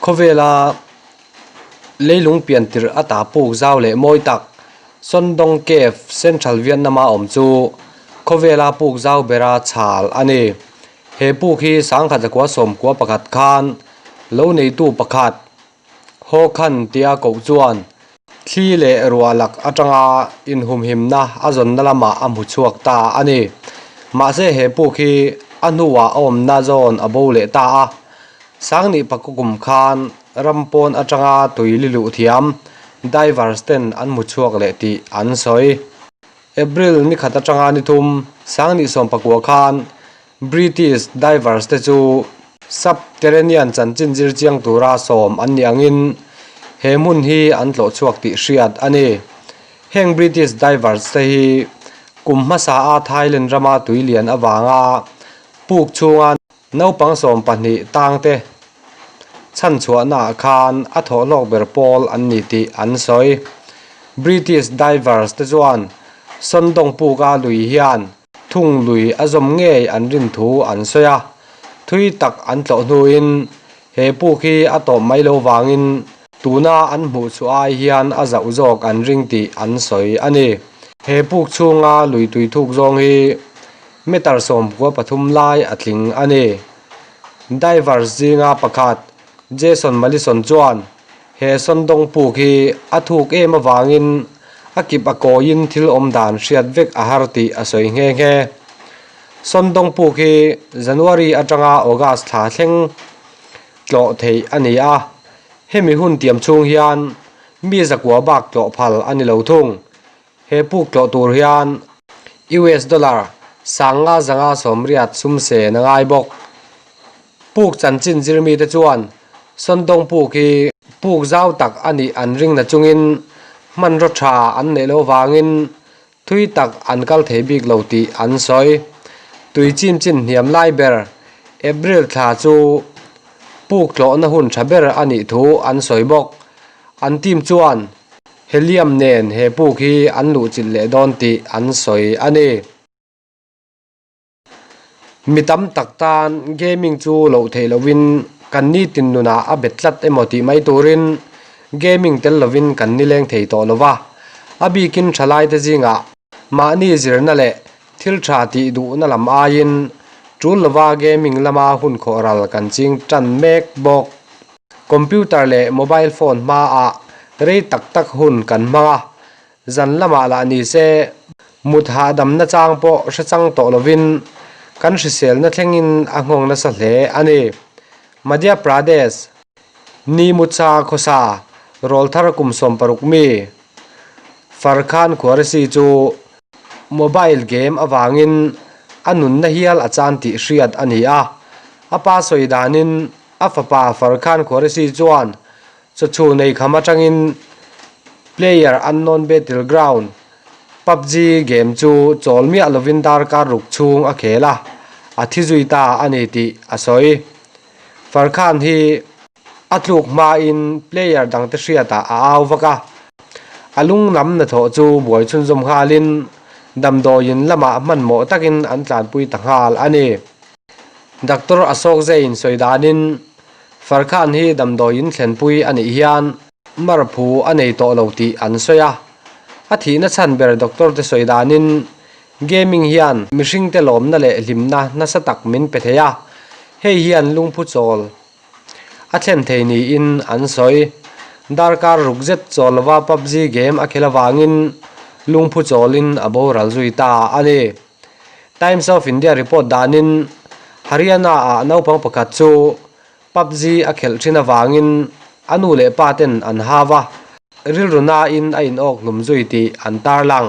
Khawvela leilung pian tirh ata puk zau leh mawi tak Son Dong Cave, Central Vietnam-a awm chu khawvela puk zau bera chhal a ni. He puk hi 1991 khan lo neitu pakhat Ho Khan tia koh chuan thli leh ruah lak atanga inhumhimna a zawnna lamah a hmu chhuak ta a ni. Mahse he puk hi a hnuah a awmna zawn a bo leh ta a. Sangni pakua kum khan ram pawn atanga tui li luh thiam divers ten an hmu chhuak leh tih an sawi. April ni khat atanga ni thum Sangni sawmpakua khan British divers te chu subterranean chanchin zir chiang tura sawm an nih angin he hmun hi an tlawh chhuak tih hriat a ni. Heng British divers te hi kum hmasa a Thailand rama tui lian avanga puk chhunga naupang 12 tang te chhanchhuahna ah khan a thawhhlawk ber pawl an ni tih an sawi. British divers te chuan Sondong puka lui hian Thung lui a zawm ngei an rin thu an sawi a, thui tak an tlawh hnuin he puk hi a tawp mai lo vangin tuna an hmuh chu ai hian a zauh zawk an ring tih an sawi a ni. He puk chhunga lui tui thuk zawng hi meter 13 lai a tling a ni. Divers zinga pakhat Jason Malison chuan He Sondong puk hi a thuk em avangin a kip a kawiin thil awm dan hriat vek a har tih a sawi nghe nghe. Sondong puk hi January atanga August thla thleng tlawh theih a ni a, hemi hun tiam chhung hian mi zakua bak tlawh phal a ni lo thung. He puk tlawh tur hian US dollar 5580 sum sen a ngai bawk. Puk chanchin zirmite chuan Sondong puk hi puk zau tak a nih an ring na chungin hmanraw tha an neih loh vangin thui tak an kal thei bik lo tih an sawi. Tui chim chin hniam lai ber April thla chu puk tlawhna hun tha ber a nih thu an sawi bawk. An team chuan Helium nen he puk hi an luhchilh leh dawn tih an sawi a ni. Mi tam tak tan gaming chu loh theih lovin kan nitin nunah a bet tlat emaw tih mai turin gaming tel lovin kan nileng thei tawh lo va. A bikin thalaite zingah mahni zirna leh thil tha tih duhna lam aiin tul lova gaming lama hun khawh ral kan ching tan mek bawk. Computer leh mobile phone hmaah rei tak tak hun kan hmang a, Zan lamah lah ni se, mut hahdamna chang pawh hre chang tawh lovin kan hriselna thlengin a nghawng nasa hle a ni. Madhya Pradesh, Nimucha khawsa, rawlthar kum 60 mi, Farkhan Qureshi chu mobile game avangin a nunna hial a chan tih hriat a ni a. A pa sawi danin a fapa Farkhan Qureshi chuan Chawchhu nei kham atangin Player Unknown Battleground, PUBG, game chu chawl miah lovin darkar ruk chhung a khel a, a thi zui ta a ni tih a sawi. Farkhan hi a tluk hmain player dangte hriatah a au vak a, a lungnam hnathawh chu buai chhunzawm nghalin damdawiin lamah hmanhmawh takin an tlanpui ta nghal a ni. Doctor Ashok Jain sawi danin Farkhan hi damdawiin thlenpui a nih hian marphu a nei tawh lo tih an sawi a. A thihna chhan ber doctor te sawi danin gaming hian mihringte lawmna leh hlimna nasa tak min pe thei a, hei hian lungphu chawl a thlen thei niin an sawi. Darkar ruk zet chawl lova PUBG game a khelh avangin lungphu chawlin a boral zui ta a ni. Times of India report danin Haryana-ah naupang pakhat chu PUBG a khelh thin avangin a nu leh pa ten an hau a, rilru nain a inawk hlum zui tih an tarlang.